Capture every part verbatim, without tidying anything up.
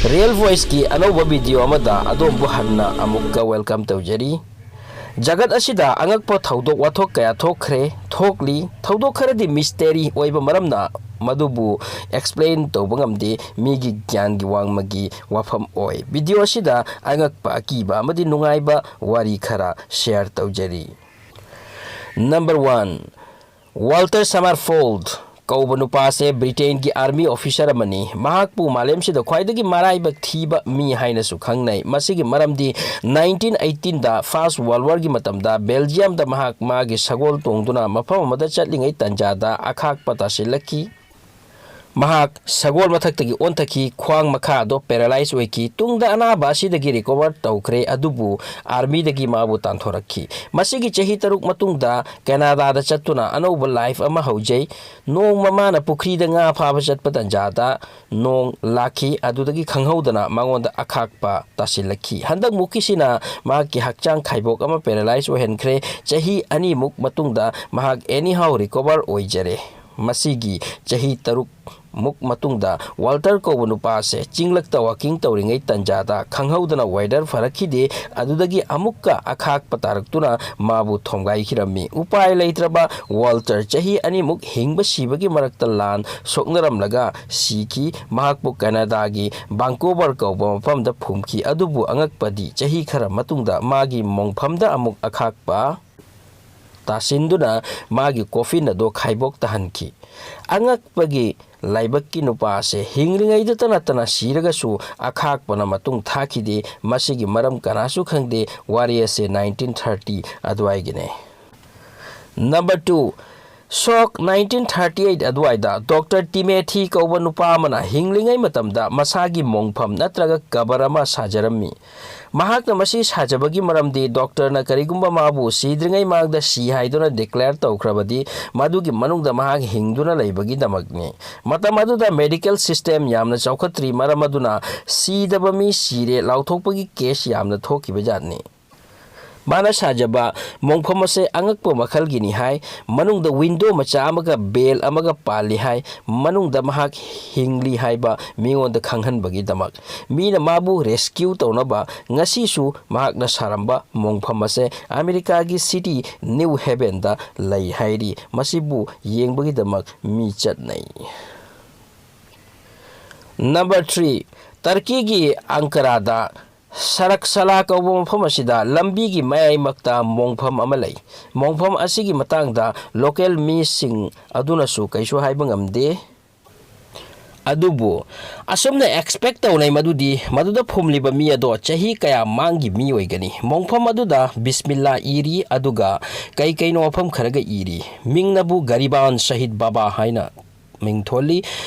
Real Voiceꯀꯤ ꯑꯅꯧꯕ video ꯑꯃꯗ ꯑꯗꯣꯝꯕꯨ ꯍꯟꯅ ꯑꯃꯨꯛꯀ welcome ꯇꯧꯖꯔꯤ꯫ ꯖꯒꯠ ꯑꯁꯤꯗ ꯑꯉꯛꯄ ꯊꯧꯗꯣꯛ ꯋꯥꯊꯣꯛ ꯀꯌꯥ ꯊꯣꯛꯈ꯭ꯔꯦ, ꯊꯣꯛꯂꯤ꯫ ꯊꯧꯗꯣꯛ ꯈꯔꯗꯤ mystery ꯑꯣꯏꯕ ꯃꯔꯝꯅ ꯃꯗꯨꯕꯨ explain ꯇꯧꯕ ꯉꯝꯗꯦ, ꯃꯤꯒꯤ ꯒ꯭ꯌꯥꯟꯒꯤ ꯋꯥꯡꯃꯒꯤ ꯋꯥꯐꯝ ꯑꯣꯏ꯫ Video ꯑꯁꯤꯗ ꯑꯉꯛꯄ, ꯑꯀꯤꯕ ꯑꯃꯗꯤ ꯅꯨꯡꯉꯥꯏꯕ ꯋꯥꯔꯤ ꯈꯔ share ꯇꯧꯖꯔꯤ꯫ Number one, Walter Summerfield ꯀꯧꯕ ꯅꯨꯄꯥ ꯑꯁꯦ Britainꯒꯤ army officer ꯑꯃꯅꯤ꯫ ꯃꯍꯥꯛꯄꯨ ꯃꯥꯂꯦꯝꯁꯤꯗ ꯈ꯭ꯋꯥꯏꯗꯒꯤ ꯃꯔꯥꯏꯕꯛ ꯊꯤꯕ ꯃꯤ ꯍꯥꯏꯅꯁꯨ ꯈꯪꯅꯩ꯫ ꯃꯁꯤꯒꯤ ꯃꯔꯝꯗꯤ nineteen eighteenꯗ First World Warꯒꯤ ꯃꯇꯝꯗ Belgiumꯗ ꯃꯍꯥꯛ ꯃꯥꯒꯤ ꯁꯒꯣꯜ ꯇꯣꯡꯗꯨꯅ ꯃꯐꯝ ꯑꯃꯗ ꯆꯠꯂꯤꯉꯩ ꯇꯟꯖꯥꯗ ꯑꯈꯥꯛꯄ ꯇꯥꯁꯤꯜꯂꯛꯈꯤ꯫ ꯃꯍꯥꯛ ꯁꯒꯣꯜ ꯃꯊꯛꯇꯒꯤ ꯑꯣꯟꯊꯈꯤ, ꯈ꯭ꯋꯥꯡ ꯃꯈꯥ ꯑꯗꯣ paralyze ꯑꯣꯏꯈꯤ꯫ ꯇꯨꯡꯗ ꯑꯅꯥꯕ ꯑꯁꯤꯗꯒꯤ recover ꯇꯧꯈ꯭ꯔꯦ, ꯑꯗꯨꯕꯨ armyꯗꯒꯤ ꯃꯥꯕꯨ ꯇꯥꯟꯊꯣꯔꯛꯈꯤ꯫ ꯃꯁꯤꯒꯤ ꯆꯍꯤ ꯇꯔꯨꯛ ꯃꯇꯨꯡꯗ Canadaꯗ ꯆꯠꯇꯨꯅ ꯑꯅꯧꯕ life ꯑꯃ ꯍꯧꯖꯩ꯫ ꯅꯣꯡꯃ ꯃꯥꯅ ꯄꯨꯈ꯭ꯔꯤꯗ ꯉꯥ ꯐꯥꯕ ꯆꯠꯄ ꯇꯟꯖꯥꯗ ꯅꯣꯡ ꯂꯥꯛꯈꯤ, ꯑꯗꯨꯗꯒꯤ ꯈꯪꯍꯧꯗꯅ ꯃꯉꯣꯟꯗ ꯑꯈꯥꯛꯄ ꯇꯥꯁꯤꯜꯂꯛꯈꯤ꯫ ꯍꯟꯗꯛ ꯃꯨꯛꯀꯤꯁꯤꯅ ꯃꯍꯥꯛꯀꯤ ꯍꯛꯆꯥꯡ ꯈꯥꯏꯕꯣꯛ ꯑꯃ paralyze ꯑꯣꯏꯍꯟꯈ꯭ꯔꯦ꯫ ꯆꯍꯤ ꯑꯅꯤꯃꯨꯛ ꯃꯇꯨꯡꯗ ꯃꯍꯥꯛ anyhow recover ꯑꯣꯏꯖꯔꯦ꯫ ꯃꯁꯤꯒꯤ ꯆꯍꯤ ꯇꯔꯨꯛ ꯃꯨꯛ ꯃꯇꯨꯡꯗ Walter ꯀꯧꯕ ꯅꯨꯄꯥ ꯑꯁꯦ ꯆꯤꯡꯂꯛꯇ walking ꯇꯧꯔꯤꯉꯩ ꯇꯟꯖꯥꯗ ꯈꯪꯍꯧꯗꯅ weather ꯐꯔꯛꯈꯤꯗꯦ꯫ ꯑꯗꯨꯗꯒꯤ ꯑꯃꯨꯛꯀ ꯑꯈꯥꯛꯄ ꯇꯥꯔꯛꯇꯨꯅ ꯃꯥꯕꯨ ꯊꯣꯝꯒꯥꯏꯈꯤꯔꯝꯃꯤ꯫ ꯎꯄꯥꯏ ꯂꯩꯇ꯭ꯔꯕ Walter ꯆꯍꯤ ꯑꯅꯤꯃꯨꯛ ꯍꯤꯡꯕ ꯁꯤꯕꯒꯤ ꯃꯔꯛꯇ ꯂꯥꯟ ꯁꯣꯛꯅꯔꯝꯂꯒ ꯁꯤꯈꯤ꯫ ꯃꯍꯥꯛꯄꯨ Canadaꯒꯤ Vancouver ꯀꯧꯕ ꯃꯐꯝꯗ ꯐꯨꯝꯈꯤ꯫ ꯑꯗꯨꯕꯨ ꯑꯉꯛꯄꯗꯤ ꯆꯍꯤ ꯈꯔ ꯃꯇꯨꯡꯗ ꯃꯥꯒꯤ ꯃꯣꯡꯐꯝꯗ ꯑꯃꯨꯛ ꯑꯈꯥꯛꯄ ꯇꯥꯁꯤꯟꯗꯨꯅ ꯃꯥꯒꯤ coffin ꯑꯗꯨ ꯈꯥꯏꯕꯣꯛ ꯇꯥꯍꯟꯈꯤ꯫ ꯑꯉꯛꯄꯒꯤ ꯂꯥꯏꯕꯛꯀꯤ ꯅꯨꯄꯥ ꯑꯁꯦ ꯍꯤꯡꯂꯤꯉꯩꯗꯇ ꯅꯠꯇꯅ ꯁꯤꯔꯒꯁꯨ ꯑꯈꯥꯛꯄꯅ ꯃꯇꯨꯡ ꯊꯥꯈꯤꯗꯦ꯫ ꯃꯁꯤꯒꯤ ꯃꯔꯝ ꯀꯅꯥꯁꯨ ꯈꯪꯗꯦ꯫ ꯋꯥꯔꯤ ꯑꯁꯦ nineteen thirty ꯑꯗꯨꯋꯥꯏꯒꯤꯅꯦ꯫ Number two, ꯁꯣꯛ nineteen thirty eight ꯑꯗꯨꯋꯥꯏꯗ Doctor Timothy ꯀꯧꯕ ꯅꯨꯄꯥ ꯑꯃꯅ ꯍꯤꯡꯂꯤꯉꯩ ꯃꯇꯝꯗ ꯃꯁꯥꯒꯤ ꯃꯣꯡꯐꯝ ꯅꯠꯇ꯭ꯔꯒ ꯀꯕꯔ ꯑꯃ ꯁꯥꯖꯔꯝꯃꯤ꯫ ꯃꯍꯥꯛꯅ ꯃꯁꯤ ꯁꯥꯖꯕꯒꯤ ꯃꯔꯝꯗꯤ doctorꯅ ꯀꯔꯤꯒꯨꯝꯕ ꯃꯥꯕꯨ ꯁꯤꯗ꯭ꯔꯤꯉꯩ ꯃꯃꯥꯡꯗ ꯁꯤ ꯍꯥꯏꯗꯨꯅ declare ꯇꯧꯈ꯭ꯔꯕꯗꯤ ꯃꯗꯨꯒꯤ ꯃꯅꯨꯡꯗ ꯃꯍꯥꯛ ꯍꯤꯡꯗꯨꯅ ꯂꯩꯕꯒꯤꯗꯃꯛꯅꯤ꯫ ꯃꯇꯝ ꯑꯗꯨꯗ medical system ꯌꯥꯝꯅ ꯆꯥꯎꯈꯠꯇ꯭ꯔꯤ, ꯃꯔꯝ ꯑꯗꯨꯅ ꯁꯤꯗꯕ ꯃꯤ ꯁꯤꯔꯦ ꯂꯥꯎꯊꯣꯛꯄꯒꯤ case ꯌꯥꯝꯅ ꯊꯣꯛꯈꯤꯕ ꯖꯥꯠꯅꯤ꯫ ꯃꯥꯅ ꯁꯥꯖꯕ ꯃꯣꯡꯐꯝ ꯑꯁꯦ ꯑꯉꯛꯄ ꯃꯈꯜꯒꯤꯅꯤ ꯍꯥꯏ꯫ ꯃꯅꯨꯡꯗ ꯋꯤꯟꯗꯣ ꯃꯆꯥ ꯑꯃꯒ ꯕꯦꯜ ꯑꯃꯒ ꯄꯥꯜꯂꯤ ꯍꯥꯏ꯫ ꯃꯅꯨꯡꯗ ꯃꯍꯥꯛ ꯍꯤꯡꯂꯤ ꯍꯥꯏꯕ ꯃꯤꯉꯣꯟꯗ ꯈꯪꯍꯟꯕꯒꯤꯗꯃꯛ꯫ ꯃꯤꯅ ꯃꯥꯕꯨ ꯔꯦꯁꯀ꯭ꯌꯨ ꯇꯧꯅꯕ ꯉꯁꯤꯁꯨ ꯃꯍꯥꯛꯅ ꯁꯥꯔꯝꯕ ꯃꯣꯡꯐꯝ ꯑꯁꯦ ꯑꯃꯦꯔꯤꯀꯥꯒꯤ ꯁꯤꯇꯤ ꯅ꯭ꯌꯨ ꯍꯦꯕꯦꯟꯗ ꯂꯩ ꯍꯥꯏꯔꯤ꯫ ꯃꯁꯤꯕꯨ ꯌꯦꯡꯕꯒꯤꯗꯃꯛ ꯃꯤ ꯆꯠꯅꯩ꯫ ꯅꯝꯕꯔ ꯊ꯭ꯔꯤ, ꯇꯔꯀꯤꯒꯤ ꯑꯪꯀꯔꯥꯗ ꯁꯔꯛꯁꯂꯥ ꯀꯧꯕ ꯃꯐꯝ ꯑꯁꯤꯗ ꯂꯝꯕꯤꯒꯤ ꯃꯌꯥꯏꯃꯛꯇ ꯃꯣꯡꯐꯝ ꯑꯃ ꯂꯩ꯫ ꯃꯣꯡꯐꯝ ꯑꯁꯤꯒꯤ ꯃꯇꯥꯡꯗ ꯂꯣꯀꯦꯜ ꯃꯤꯁꯤꯡ ꯑꯗꯨꯅꯁꯨ ꯀꯩꯁꯨ ꯍꯥꯏꯕ ꯉꯝꯗꯦ꯫ ꯑꯗꯨꯕꯨ ꯑꯁꯨꯝꯅ ꯑꯦꯛꯁꯄꯦꯛ ꯇꯧꯅꯩ ꯃꯗꯨꯗꯤ ꯃꯗꯨꯗ ꯐꯨꯝꯂꯤꯕ ꯃꯤ ꯑꯗꯣ ꯆꯍꯤ ꯀꯌꯥ ꯃꯥꯡꯒꯤ ꯃꯤ ꯑꯣꯏꯒꯅꯤ꯫ ꯃꯣꯡꯐꯝ ꯑꯗꯨꯗ ꯕꯤꯁꯃꯤꯜꯂꯥ ꯏꯔꯤ, ꯑꯗꯨꯒ ꯀꯩ ꯀꯩꯅꯣ ꯃꯐꯝ ꯈꯔꯒ ꯏꯔꯤ꯫ ꯃꯤꯡꯅꯕꯨ ꯒꯔꯤꯕꯥꯟ ꯁꯍꯤꯗ ꯕꯥꯕꯥ ꯍꯥꯏꯅ ꯃꯤꯡ ꯊꯣꯜꯂꯤ꯫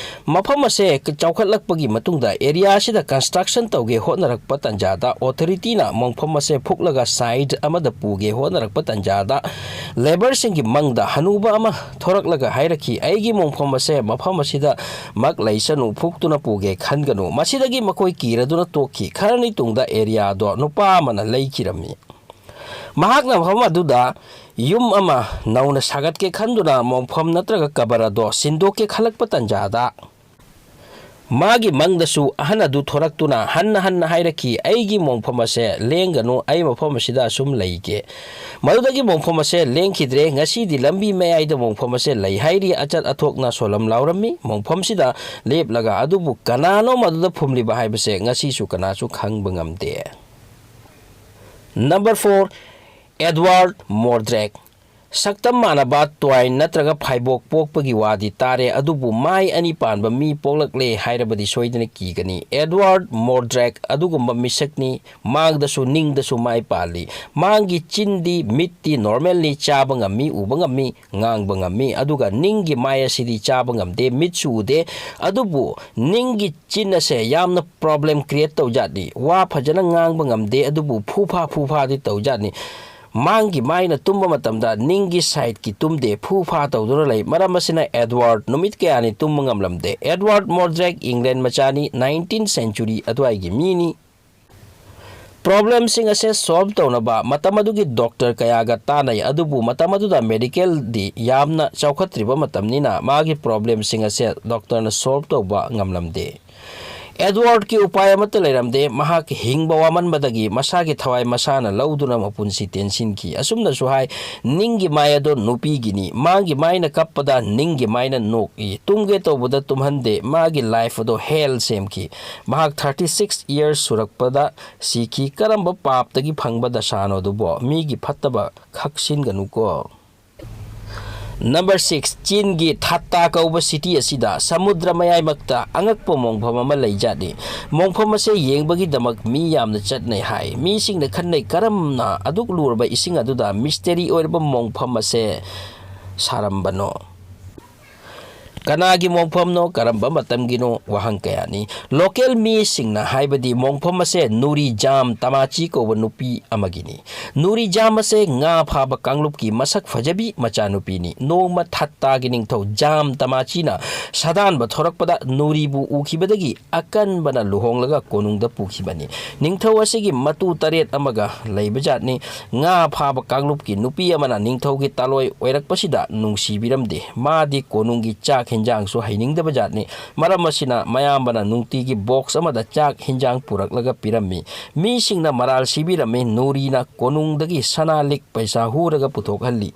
ꯃꯐꯝ ꯑꯁꯦ ꯆꯥꯎꯈꯠꯂꯛꯄꯒꯤ ꯃꯇꯨꯡꯗ ꯑꯦꯔꯤꯌꯥ ꯑꯁꯤꯗ ꯀꯟꯁꯇ꯭ꯔꯛꯁꯟ ꯇꯧꯒꯦ ꯍꯣꯠꯅꯔꯛꯄ ꯇꯥꯟꯖꯥꯗ ꯑꯣꯊꯣꯔꯤꯇꯤꯅ ꯃꯣꯡꯐꯝ ꯑꯁꯦ ꯐꯨꯛꯂꯒ ꯁꯥꯏꯠ ꯑꯃꯗ ꯄꯨꯒꯦ ꯍꯣꯠꯅꯔꯛꯄ ꯇꯥꯟꯖꯥꯗ ꯂꯦꯕꯔꯁꯤꯡꯒꯤ ꯃꯪꯗ ꯍꯅꯨꯕ ꯑꯃ ꯊꯣꯔꯛꯂꯒ ꯍꯥꯏꯔꯛꯈꯤ, "ꯑꯩꯒꯤ ꯃꯣꯡꯐꯝ ꯑꯁꯦ ꯃꯐꯝ ꯑꯁꯤꯗ ꯃꯛ ꯂꯩꯁꯅꯨ, ꯐꯨꯛꯇꯨꯅ ꯄꯨꯒꯦ ꯈꯟꯒꯅꯨ"꯫ ꯃꯁꯤꯗꯒꯤ ꯃꯈꯣꯏ ꯀꯤꯔꯗꯨꯅ ꯇꯣꯛꯈꯤ꯫ ꯈꯔꯅꯤ ꯇꯨꯡꯗ ꯑꯦꯔꯤꯌꯥꯗꯣ ꯅꯨꯄꯥ ꯑꯃꯅ ꯂꯩꯈꯤꯔꯝꯃꯤ꯫ ꯃꯍꯥꯛꯅ ꯃꯐꯝ ꯑꯗꯨꯗ ꯌꯨꯝ ꯑꯃ ꯅꯧꯅ ꯁꯥꯒꯠꯀꯦ ꯈꯟꯗꯨꯅ ꯃꯣꯡꯐꯝ ꯅꯠꯇ꯭ꯔꯒ ꯀꯕꯔ ꯑꯗꯣ ꯁꯤꯟꯗꯣꯛꯀꯦ ꯈꯜꯂꯛꯄ ꯇꯥꯟꯖꯥꯗ, ꯃꯥꯒꯤ ꯃꯪꯗꯁꯨ ꯑꯍꯟ ꯑꯗꯨ ꯊꯣꯔꯛꯇꯨꯅ ꯍꯟꯅ ꯍꯟꯅ ꯍꯥꯏꯔꯛꯈꯤ, "ꯑꯩꯒꯤ ꯃꯣꯡꯐꯝ ꯑꯁꯦ ꯂꯦꯡꯒꯅꯨ, ꯑꯩ ꯃꯐꯝ ꯑꯁꯤꯗ ꯑꯁꯨꯝ ꯂꯩꯒꯦ"꯫ ꯃꯗꯨꯗꯒꯤ ꯃꯣꯡꯐꯝ ꯑꯁꯦ ꯂꯦꯡꯈꯤꯗ꯭ꯔꯦ꯫ ꯉꯁꯤꯗꯤ ꯂꯝꯕꯤ ꯃꯌꯥꯏꯗ ꯃꯣꯡꯐꯝ ꯑꯁꯦ ꯂꯩ ꯍꯥꯏꯔꯤ꯫ ꯑꯆꯠ ꯑꯊꯣꯛꯅ ꯁꯣꯂꯝ ꯂꯥꯎꯔꯝꯃꯤ ꯃꯣꯡꯐꯝꯁꯤꯗ ꯂꯦꯞꯂꯒ, ꯑꯗꯨꯕꯨ ꯀꯅꯥꯅꯣ ꯃꯗꯨꯗ ꯐꯨꯝꯂꯤꯕ ꯍꯥꯏꯕꯁꯦ ꯉꯁꯤꯁꯨ ꯀꯅꯥꯁꯨ ꯈꯪꯕ ꯉꯝꯗꯦ꯫ ꯅꯝꯕꯔ ꯐꯣꯔ, ꯑꯦꯗꯋꯥꯔꯗ ꯃꯣꯔꯗ꯭ꯔꯦꯛ꯫ ꯁꯛꯇꯝ ꯃꯥꯟꯅꯕ ꯇ꯭ꯋꯥꯏꯟ ꯅꯠꯇ꯭ꯔꯒ ꯐꯥꯏꯕꯣꯛ ꯄꯣꯛꯄꯒꯤ ꯋꯥꯗꯤ ꯇꯥꯔꯦ, ꯑꯗꯨꯕꯨ ꯃꯥꯏ ꯑꯅꯤ ꯄꯥꯟꯕ ꯃꯤ ꯄꯣꯛꯂꯛꯂꯦ ꯍꯥꯏꯔꯕꯗꯤ ꯁꯣꯏꯗꯅ ꯀꯤꯒꯅꯤ꯫ ꯑꯦꯗꯋꯥꯔꯗ ꯃꯣꯔꯗ꯭ꯔꯦꯛ ꯑꯗꯨꯒꯨꯝꯕ ꯃꯤꯁꯛꯅꯤ꯫ ꯃꯥꯡꯗꯁꯨ ꯅꯤꯡꯗꯁꯨ ꯃꯥꯏ ꯄꯥꯜꯂꯤ꯫ ꯃꯥꯡꯒꯤ ꯆꯤꯟꯗꯤ, ꯃꯤꯠꯇꯤ ꯅꯣꯔꯃꯦꯜꯅꯤ, ꯆꯥꯕ ꯉꯝꯃꯤ, ꯎꯕ ꯉꯝꯃꯤ, ꯉꯥꯡꯕ ꯉꯝꯃꯤ, ꯑꯗꯨꯒ ꯅꯤꯡꯒꯤ ꯃꯥꯏ ꯑꯁꯤꯗꯤ ꯆꯥꯕ ꯉꯝꯗꯦ, ꯃꯤꯠꯁꯨ ꯎꯗꯦ꯫ ꯑꯗꯨꯕꯨ ꯅꯤꯡꯒꯤ ꯆꯤꯟ ꯑꯁꯦ ꯌꯥꯝꯅ ꯄ꯭ꯔꯣꯕ꯭ꯂꯦꯝ ꯀ꯭ꯔꯤꯌꯦꯠ ꯇꯧꯖꯥꯠꯅꯤ꯫ ꯋꯥ ꯐꯖꯅ ꯉꯥꯡꯕ ꯉꯝꯗꯦ, ꯑꯗꯨꯕꯨ ꯐꯨꯐꯥ ꯐꯨꯐꯥꯗꯤ ꯇꯧꯖꯥꯠꯅꯤ꯫ ꯃꯥꯡꯒꯤ ꯃꯥꯏꯅ ꯇꯨꯝꯕ ꯃꯇꯝꯗ ꯅꯤꯡꯒꯤ ꯁꯥꯏꯠꯀꯤ ꯇꯨꯝꯗꯦ, ꯐꯨꯐꯥ ꯇꯧꯗꯨꯅ ꯂꯩ꯫ ꯃꯔꯝ ꯑꯁꯤꯅ ꯑꯦꯗꯋꯥꯔꯗ ꯅꯨꯃꯤꯠ ꯀꯌꯥꯅꯤ ꯇꯨꯝꯕ ꯉꯝꯂꯝꯗꯦ꯫ ꯑꯦꯗꯋꯥꯔꯗ ꯃꯣꯔꯗ꯭ꯔꯦꯛ ꯏꯪꯂꯦꯟ ꯃꯆꯥꯅꯤ, ꯅꯥꯏꯟꯇꯤꯟ ꯁꯦꯟꯆꯨꯔꯤ ꯑꯗꯨꯋꯥꯏꯒꯤ ꯃꯤꯅꯤ꯫ ꯄ꯭ꯔꯣꯕ꯭ꯂꯦꯝꯁꯤꯡ ꯑꯁꯦ ꯁꯣꯜꯕ ꯇꯧꯅꯕ ꯃꯇꯝ ꯑꯗꯨꯒꯤ ꯗꯣꯛꯇꯔ ꯀꯌꯥꯒ ꯇꯥꯟꯅꯩ, ꯑꯗꯨꯕꯨ ꯃꯇꯝ ꯑꯗꯨꯗ ꯃꯦꯗꯤꯀꯦꯜꯗꯤ ꯌꯥꯝꯅ ꯆꯥꯎꯈꯠꯇ꯭ꯔꯤꯕ ꯃꯇꯝꯅꯤꯅ ꯃꯥꯒꯤ ꯄ꯭ꯔꯣꯕ꯭ꯂꯦꯝꯁꯤꯡ ꯑꯁꯦ ꯗꯣꯛꯇꯔꯅ ꯁꯣꯜꯕ ꯇꯧꯕ ꯉꯝꯂꯝꯗꯦ꯫ ꯑꯦꯗꯋꯥꯔꯗꯀꯤ ꯎꯄꯥꯏ ꯑꯃꯠꯇ ꯂꯩꯔꯝꯗꯦ꯫ ꯃꯍꯥꯛ ꯍꯤꯡꯕ ꯋꯥꯃꯟꯕꯗꯒꯤ ꯃꯁꯥꯒꯤ ꯊꯋꯥꯏ ꯃꯁꯥꯅ ꯂꯧꯗꯨꯅ ꯃꯄꯨꯟꯁꯤ ꯇꯦꯟꯁꯤꯟꯈꯤ꯫ ꯑꯁꯨꯝꯅꯁꯨ ꯍꯥꯏ, "ꯅꯤꯡꯒꯤ ꯃꯥꯏ ꯑꯗꯣ ꯅꯨꯄꯤꯒꯤꯅꯤ꯫ ꯃꯥꯒꯤ ꯃꯥꯏꯅ ꯀꯞꯄꯗ ꯅꯤꯡꯒꯤ ꯃꯥꯏꯅ ꯅꯣꯛꯏ꯫ ꯇꯨꯝꯒꯦ ꯇꯧꯕꯗ ꯇꯨꯝꯍꯟꯗꯦ꯫ ꯃꯥꯒꯤ ꯂꯥꯏꯐ ꯑꯗꯣ ꯍꯦꯜ ꯁꯦꯝꯈꯤ"꯫ ꯃꯍꯥꯛ ꯊꯥꯔꯇꯤ ꯁꯤꯛꯁ ꯏꯌꯔꯁ ꯁꯨꯔꯛꯄꯗ ꯁꯤꯈꯤ꯫ ꯀꯔꯝꯕ ꯄꯥꯞꯇꯒꯤ ꯐꯪꯕ ꯗꯁꯥꯅꯣ ꯑꯗꯨꯕꯣ? ꯃꯤꯒꯤ ꯐꯠꯇꯕ ꯈꯛꯁꯤꯟꯒꯅꯨꯀꯣ꯫ ꯅꯝꯕꯔ ꯁꯤꯛꯁ, ꯆꯤꯟꯒꯤ ꯊꯠꯇꯥ ꯀꯧꯕ ꯁꯤꯇꯤ ꯑꯁꯤꯗ ꯁꯃꯨꯗ꯭ꯔ ꯃꯌꯥꯏꯃꯛꯇ ꯑꯉꯛꯄ ꯃꯣꯡꯐꯝ ꯑꯃ ꯂꯩꯖꯥꯠꯅꯤ꯫ ꯃꯣꯡꯐꯝ ꯑꯁꯦ ꯌꯦꯡꯕꯒꯤꯗꯃꯛ ꯃꯤ ꯌꯥꯝꯅ ꯆꯠꯅꯩ ꯍꯥꯏ꯫ ꯃꯤꯁꯤꯡꯅ ꯈꯟꯅꯩ, ꯀꯔꯝꯅ ꯑꯗꯨꯛ ꯂꯨꯔꯕ ꯏꯁꯤꯡ ꯑꯗꯨꯗ ꯃꯤꯁꯇꯦꯔꯤ ꯑꯣꯏꯔꯕ ꯃꯣꯡꯐꯝ ꯑꯁꯦ ꯁꯥꯔꯝꯕꯅꯣ? ꯀꯅꯥꯒꯤ ꯃꯣꯡꯐꯝꯅꯣ, ꯀꯔꯝꯕ ꯃꯇꯝꯒꯤꯅꯣ? ꯋꯥꯍꯪ ꯀꯌꯥꯅꯤ꯫ ꯂꯣꯀꯦꯜ ꯃꯤꯁꯤꯡꯅ ꯍꯥꯏꯕꯗꯤ ꯃꯣꯡꯐꯝ ꯑꯁꯦ ꯅꯨꯔꯤ ꯖꯥꯝ ꯇꯃꯥꯆꯤ ꯀꯧꯕ ꯅꯨꯄꯤ ꯑꯃꯒꯤꯅꯤ꯫ ꯅꯨꯔꯤ ꯖꯥꯝ ꯑꯁꯦ ꯉꯥ ꯐꯥꯕ ꯀꯥꯡꯂꯨꯞꯀꯤ ꯃꯁꯛ ꯐꯖꯕꯤ ꯃꯆꯥꯅꯨꯄꯤꯅꯤ꯫ ꯅꯣꯡꯃ ꯊꯠꯇꯥꯒꯤ ꯅꯤꯡꯊꯧ ꯖꯥꯝ ꯇꯃꯥꯆꯤꯅ ꯁꯥꯗꯥꯟꯕ ꯊꯣꯔꯛꯄꯗ ꯅꯨꯔꯤꯕꯨ ꯎꯈꯤꯕꯗꯒꯤ ꯑꯀꯟꯕꯅ ꯂꯨꯍꯣꯡꯂꯒ ꯀꯣꯅꯨꯡꯗ ꯄꯨꯈꯤꯕꯅꯤ꯫ ꯅꯤꯡꯊꯧ ꯑꯁꯤꯒꯤ ꯃꯇꯨ ꯇꯔꯦꯠ ꯑꯃꯒ ꯂꯩꯕꯖꯥꯠꯅꯤ꯫ ꯉꯥ ꯐꯥꯕ ꯀꯥꯡꯂꯨꯞꯀꯤ ꯅꯨꯄꯤ ꯑꯃꯅ ꯅꯤꯡꯊꯧꯒꯤ ꯇꯥꯂꯣꯏ ꯑꯣꯏꯔꯛꯄꯁꯤꯗ ꯅꯨꯡꯁꯤꯕꯤꯔꯝꯗꯦ꯫ ꯃꯥꯗꯤ ꯀꯣꯅꯨꯡꯒꯤ ꯆꯥꯛ ꯍꯦꯟꯖꯥꯡꯁꯨ ꯍꯩꯅꯤꯡꯗꯕ ꯖꯥꯠꯅꯤ꯫ ꯃꯔꯝ ꯑꯁꯤꯅ ꯃꯌꯥꯝꯕꯅ ꯅꯨꯡꯇꯤꯒꯤ ꯕꯣꯛꯁ ꯑꯃꯗ ꯆꯥꯛ ꯍꯦꯟꯖꯥꯡ ꯄꯨꯔꯛꯂꯒ ꯄꯤꯔꯝꯃꯤ꯫ ꯃꯤꯁꯤꯡꯅ ꯃꯔꯥꯜ ꯁꯤꯕꯤꯔꯝꯃꯤ꯫ ꯅꯨꯔꯤꯅ ꯀꯣꯅꯨꯡꯗꯒꯤ ꯁꯅꯥ ꯂꯤꯛ ꯄꯩꯁꯥ ꯍꯨꯔꯒ ꯄꯨꯊꯣꯛꯍꯜꯂꯤ꯫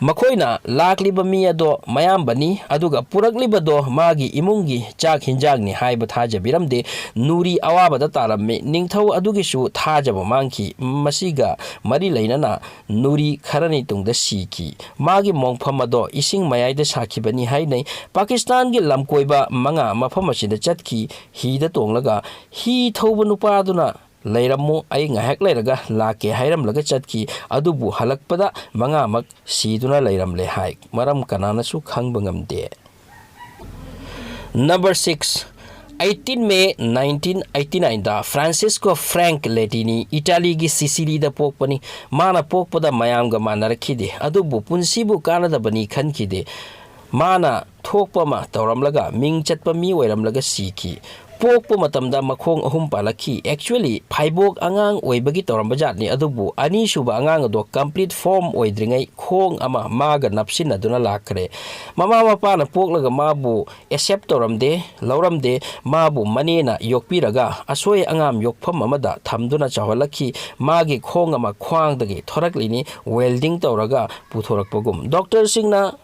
ꯃꯈꯣꯏꯅ ꯂꯥꯛꯂꯤꯕ ꯃꯤ ꯑꯗꯣ ꯃꯌꯥꯝꯕꯅꯤ, ꯑꯗꯨꯒ ꯄꯨꯔꯛꯂꯤꯕꯗꯣ ꯃꯥꯒꯤ ꯏꯃꯨꯡꯒꯤ ꯆꯥꯛ ꯍꯤꯟꯖꯥꯡꯅꯤ ꯍꯥꯏꯕ ꯊꯥꯖꯕꯤꯔꯝꯗꯦ꯫ ꯅꯨꯔꯤ ꯑꯋꯥꯕꯗ ꯇꯥꯔꯝꯃꯤ꯫ ꯅꯤꯡꯊꯧ ꯑꯗꯨꯒꯤꯁꯨ ꯊꯥꯖꯕ ꯃꯥꯡꯈꯤ꯫ ꯃꯁꯤꯒ ꯃꯔꯤ ꯂꯩꯅꯅ ꯅꯨꯔꯤ ꯈꯔꯅꯤ ꯇꯨꯡꯗ ꯁꯤꯈꯤ꯫ ꯃꯥꯒꯤ ꯃꯣꯡꯐꯝ ꯑꯗꯣ ꯏꯁꯤꯡ ꯃꯌꯥꯏꯗ ꯁꯥꯈꯤꯕꯅꯤ ꯍꯥꯏꯅꯩ꯫ ꯄꯥꯀꯤꯁꯇꯥꯟꯒꯤ ꯂꯝꯀꯣꯏꯕ ꯃꯉꯥ ꯃꯐꯝ ꯑꯁꯤꯗ ꯆꯠꯈꯤ꯫ ꯍꯤꯗ ꯇꯣꯡꯂꯒ ꯍꯤ ꯊꯧꯕ ꯅꯨꯄꯥ ꯑꯗꯨꯅ, "ꯂꯩꯔꯝꯃꯨ, ꯑꯩ ꯉꯥꯏꯍꯥꯛ ꯂꯩꯔꯒ ꯂꯥꯛꯀꯦ" ꯍꯥꯏꯔꯝꯂꯒ ꯆꯠꯈꯤ꯫ ꯑꯗꯨꯕꯨ ꯍꯜꯂꯛꯄꯗ ꯃꯉꯥꯃꯛ ꯁꯤꯗꯨꯅ ꯂꯩꯔꯝꯂꯦ ꯍꯥꯏ꯫ ꯃꯔꯝ ꯀꯅꯥꯅꯁꯨ ꯈꯪꯕ ꯉꯝꯗꯦ꯫ ꯅꯝꯕꯔ ꯁꯤꯛꯁ, ꯑꯩꯠꯇꯤꯟ ꯃꯦ ꯅꯥꯏꯟꯇꯤꯟ ꯑꯩꯠꯇꯤ ꯅꯥꯏꯟꯗ ꯐ꯭ꯔꯥꯟꯁꯤꯁꯀꯣ ꯐ꯭ꯔꯦꯡꯛ ꯂꯦꯇꯤꯅꯤ ꯏꯇꯥꯂꯤꯒꯤ ꯁꯤꯁꯤꯂꯤꯗ ꯄꯣꯛꯄꯅꯤ꯫ ꯃꯥꯅ ꯄꯣꯛꯄꯗ ꯃꯌꯥꯝꯒ ꯃꯥꯟꯅꯔꯛꯈꯤꯗꯦ, ꯑꯗꯨꯕꯨ ꯄꯨꯟꯁꯤꯕꯨ ꯀꯥꯟꯅꯗꯕꯅꯤ ꯈꯟꯈꯤꯗꯦ꯫ ꯃꯥꯅ ꯊꯣꯛꯄ ꯑꯃ ꯇꯧꯔꯝꯂꯒ ꯃꯤꯡ ꯆꯠꯄ ꯃꯤ ꯑꯣꯏꯔꯝꯂꯒ ꯁꯤꯈꯤ꯫ ꯄꯣꯛꯄ ꯃꯇꯝꯗ ꯃꯈꯣꯡ ꯑꯍꯨꯝ ꯄꯥꯜꯂꯛꯈꯤ꯫ Actually, ꯐꯥꯏꯕꯣꯛ ꯑꯉꯥꯡ ꯑꯣꯏꯕꯒꯤ ꯇꯧꯔꯝꯕ ꯖꯥꯠꯅꯤ, ꯑꯗꯨꯕꯨ ꯑꯅꯤꯁꯨꯕ ꯑꯉꯥꯡ ꯑꯗꯣ complete form ꯑꯣꯏꯗ꯭ꯔꯤꯉꯩ ꯈꯣꯡ ꯑꯃ ꯃꯥꯒ ꯅꯞꯁꯤꯟꯅꯗꯨꯅ ꯂꯥꯛꯈ꯭ꯔꯦ꯫ ꯃꯃꯥ ꯃꯄꯥꯅ ꯄꯣꯛꯂꯒ ꯃꯥꯕꯨ accept ꯇꯧꯔꯝꯗꯦ, ꯂꯧꯔꯝꯗꯦ꯫ ꯃꯥꯕꯨ ꯃꯅꯦꯅ ꯌꯣꯛꯄꯤꯔꯒ ꯑꯁꯣꯏ ꯑꯉꯥꯝ ꯌꯣꯛꯐꯝ ꯑꯃꯗ ꯊꯝꯗꯨꯅ ꯆꯥꯎꯍꯜꯂꯛꯈꯤ꯫ ꯃꯥꯒꯤ ꯈꯣꯡ ꯑꯃ ꯈ꯭ꯋꯥꯡꯗꯒꯤ ꯊꯣꯔꯛꯂꯤꯅꯤ, welding ꯇꯧꯔꯒ ꯄꯨꯊꯣꯔꯛꯄꯒꯨꯝ꯫ ꯗꯣꯛꯇꯔꯁꯤꯡꯅ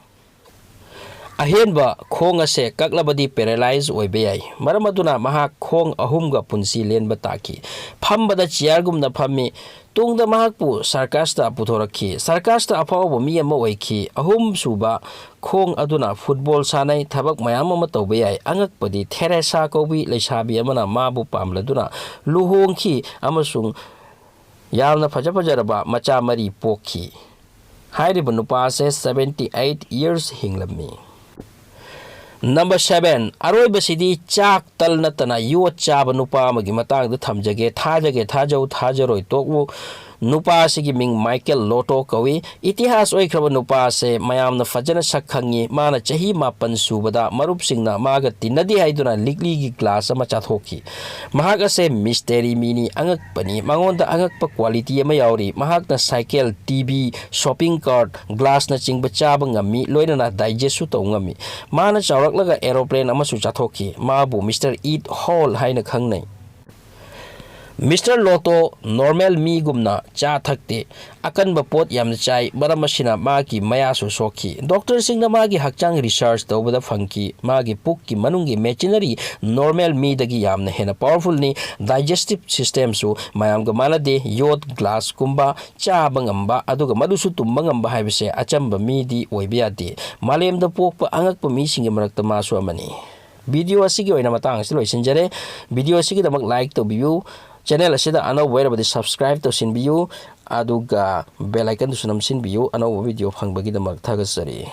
ꯑꯍꯦꯟꯕ ꯈꯣꯡ ꯑꯁꯦ ꯀꯛꯂꯕꯗꯤ paralyze ꯑꯣꯏꯕ ꯌꯥꯏ꯫ ꯃꯔꯝ ꯑꯗꯨꯅ ꯃꯍꯥꯛ ꯈꯣꯡ ꯑꯍꯨꯝꯒ ꯄꯨꯟꯁꯤ ꯂꯦꯟꯕ ꯇꯥꯈꯤ꯫ ꯐꯝꯕꯗ chairꯒꯨꯝꯅ ꯐꯝꯃꯤ꯫ ꯇꯨꯡꯗ ꯃꯍꯥꯛꯄꯨ circusꯇ ꯄꯨꯊꯣꯔꯛꯈꯤ꯫ Circusꯇ ꯑꯐꯥꯎꯕ ꯃꯤ ꯑꯃ ꯑꯣꯏꯈꯤ꯫ ꯑꯍꯨꯝꯁꯨꯕ ꯈꯣꯡ ꯑꯗꯨꯅ football ꯁꯥꯟꯅꯩ꯫ ꯊꯕꯛ ꯃꯌꯥꯝ ꯑꯃ ꯇꯧꯕ ꯌꯥꯏ꯫ ꯑꯉꯛꯄꯗꯤ, ꯊꯦꯔꯦꯁꯥ ꯀꯧꯕꯤ ꯂꯩꯁꯥꯕꯤ ꯑꯃꯅ ꯃꯥꯕꯨ ꯄꯥꯝꯂꯗꯨꯅ ꯂꯨꯍꯣꯡꯈꯤ ꯑꯃꯁꯨꯡ ꯌꯥꯝꯅ ꯐꯖ ꯐꯖꯔꯕ ꯃꯆꯥ ꯃꯔꯤ ꯄꯣꯛꯈꯤ꯫ ꯍꯥꯏꯔꯤꯕ ꯅꯨꯄꯥ ꯑꯁꯦ seventy eight years ꯍꯤꯡꯂꯝꯃꯤ꯫ Number seven, ꯑꯔꯣꯏꯕꯁꯤꯗꯤ ꯆꯥꯛ ꯇꯜ ꯅꯠꯇꯅ ꯌꯣꯠ ꯆꯥꯕ ꯅꯨꯄꯥ ꯑꯃꯒꯤ ꯃꯇꯥꯡꯗ ꯊꯝꯖꯒꯦ꯫ ꯊꯥꯖꯒꯦ ꯊꯥꯖꯧ, ꯊꯥꯖꯔꯣꯏ ꯇꯣꯛꯎ꯫ ꯅꯨꯄꯥ ꯑꯁꯤꯒꯤ ꯃꯤꯡ ꯃꯥꯏꯀꯦꯜ ꯂꯣꯇꯣ ꯀꯧꯏ꯫ ꯏꯇꯤꯍꯥꯁ ꯑꯣꯏꯈ꯭ꯔꯕ ꯅꯨꯄꯥ ꯑꯁꯦ ꯃꯌꯥꯝꯅ ꯐꯖꯅ ꯁꯛ ꯈꯪꯉꯤ꯫ ꯃꯥꯅ ꯆꯍꯤ ꯃꯥꯄꯟ ꯁꯨꯕꯗ ꯃꯔꯨꯞꯁꯤꯡꯅ ꯃꯥꯒ ꯇꯤꯟꯅꯗꯦ ꯍꯥꯏꯗꯨꯅ ꯂꯤꯛꯂꯤꯒꯤ glass ꯑꯃ ꯆꯥꯊꯣꯛꯈꯤ꯫ ꯃꯍꯥꯛ ꯑꯁꯦ mystery ꯃꯤꯅꯤ, ꯑꯉꯛꯄꯅꯤ꯫ ꯃꯉꯣꯟꯗ ꯑꯉꯛꯄ quality ꯑꯃ ꯌꯥꯎꯔꯤ꯫ ꯃꯍꯥꯛꯅ cycle, TV, shopping cart, glassꯅꯆꯤꯡꯕ ꯆꯥꯕ ꯉꯝꯃꯤ, ꯂꯣꯏꯅꯅ digestꯁꯨ ꯇꯧ ꯉꯝꯃꯤ꯫ ꯃꯥꯅ ꯆꯥꯎꯔꯛꯂꯒ aeroplane ꯑꯃꯁꯨ ꯆꯥꯊꯣꯛꯈꯤ꯫ ꯃꯥꯕꯨ Mister Eat Whole ꯍꯥꯏꯅ ꯈꯪꯅꯩ꯫ Mister ꯂꯣꯇꯣ normal ꯃꯤꯒꯨꯝꯅ ꯆꯥ ꯊꯛꯇꯦ꯫ ꯑꯀꯟꯕ ꯄꯣꯠ ꯌꯥꯝꯅ ꯆꯥꯏ, ꯃꯔꯝ ꯑꯁꯤꯅ ꯃꯥꯒꯤ ꯃꯌꯥꯁꯨ ꯁꯣꯛꯈꯤ꯫ ꯗꯣꯛꯇꯔꯁꯤꯡꯅ ꯃꯥꯒꯤ ꯍꯛꯆꯥꯡ research ꯇꯧꯕꯗ ꯐꯪꯈꯤ, ꯃꯥꯒꯤ ꯄꯨꯛꯀꯤ ꯃꯅꯨꯡꯒꯤ machinery normal ꯃꯤꯗꯒꯤ ꯌꯥꯝꯅ ꯍꯦꯟꯅ powerfulꯅꯤ꯫ Digestive systemꯁꯨ ꯃꯌꯥꯝꯒ ꯃꯥꯟꯅꯗꯦ꯫ ꯌꯣꯠ glassꯀꯨꯝꯕ ꯆꯥꯕ ꯉꯝꯕ, ꯑꯗꯨꯒ ꯃꯗꯨꯁꯨ ꯇꯨꯝꯕ ꯉꯝꯕ ꯍꯥꯏꯕꯁꯦ ꯑꯆꯝꯕ ꯃꯤꯗꯤ ꯑꯣꯏꯕ ꯌꯥꯗꯦ꯫ ꯃꯥꯂꯦꯝꯗ ꯄꯣꯛꯄ ꯑꯉꯛꯄ ꯃꯤꯁꯤꯡꯒꯤ ꯃꯔꯛꯇ ꯃꯥꯁꯨ ꯑꯃꯅꯤ꯫ Video ꯑꯁꯤꯒꯤ ꯑꯣꯏꯅ ꯃꯇꯥꯡ ꯑꯁꯤ ꯂꯣꯏꯁꯤꯟꯖꯔꯦ꯫ Video ꯑꯁꯤꯒꯤꯗꯃꯛ like ꯇꯧꯕꯤꯌꯨ, channel ꯑꯁꯤꯗ ꯑꯅꯧꯕ ꯑꯣꯏꯔꯕꯗꯤ subscribe ꯇꯧꯁꯤꯟꯕꯤꯌꯨ, ꯑꯗꯨꯒ bell iconꯗꯨꯁꯨ ꯅꯝꯁꯤꯟꯕꯤꯌꯨ ꯑꯅꯧꯕ video ꯐꯪꯕꯒꯤꯗꯃꯛ꯫ ꯊꯥꯒꯠꯆꯔꯤ꯫